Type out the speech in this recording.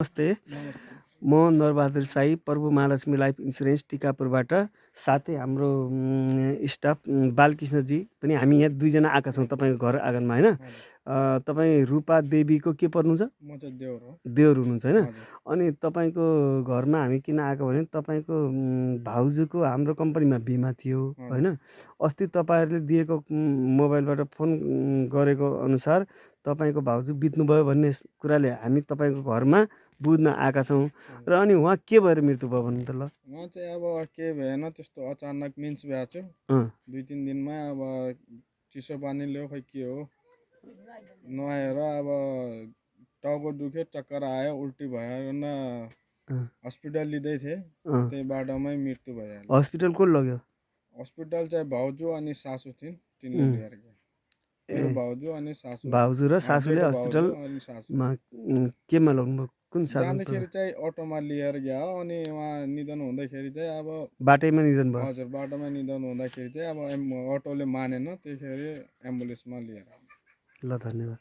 नमस्ते, नमस्ते। म नरबहादुर साई प्रभु महालक्ष्मी लाइफ इन्सुरेन्स टिकापुरबाट साथै हाम्रो स्टाफ बालकृष्णजी पनि हामी यहाँ दुईजना आएका छौँ तपाईँको घर आँगनमा होइन। हजुर, तपाईँ रूपा देवीको के पर्नुहुन्छ? म चाहिँ देउर हो। देवर हुनुहुन्छ होइन। हजुर, अनि तपाईँको घरमा हामी किन आएको भने तपाईँको भाउजूको हाम्रो कम्पनीमा बिमा थियो हजुर, होइन। अस्ति तपाईँहरूले दिएको मोबाइलबाट फोन गरेको अनुसार तपाईँको भाउजू बित्नुभयो भन्ने कुराले हामी तपाईँको घरमा बुझ्न आएका छौँ। हजुर। र अनि उहाँ के भएर मृत्यु भयो भन्नु त ल? म चाहिँ अब केही भएन त्यस्तो अचानक मिन्स भएको छु। अँ 2-3 दिनमा अब चिसो पानी ल्यायो खै के हो नुहाएर अब टाउको दुख्यो, चक्कर आयो, उल्टी भएन अँ हस्पिटल लिँदै थिएँ। अँ त्यही बाटोमै मृत्यु भइहाल्यो। हस्पिटल को लग्यो? हस्पिटल चाहिँ भाउजू अनि सासू थिइन्, तिनले उम्, लिएर गयो। मेरो ए भाउजू अनि सासू, भाउजू र सासूले जेठो भाउजू अनि सासू। हस्पिटलमा केमा लग्नुभयो? कुन साधन? जाँदाखेरि चाहिँ अटोमा लिएर गयो अनि उहाँ निधन हुँदाखेरि चाहिँ अब बाटैमा निधन भयो? हजुर बाटोमा निधन हुँदाखेरि चाहिँ अब अटोले मानेन, त्यसैले एम्बुलेन्समा लिएर आयो। ल धन्यवाद।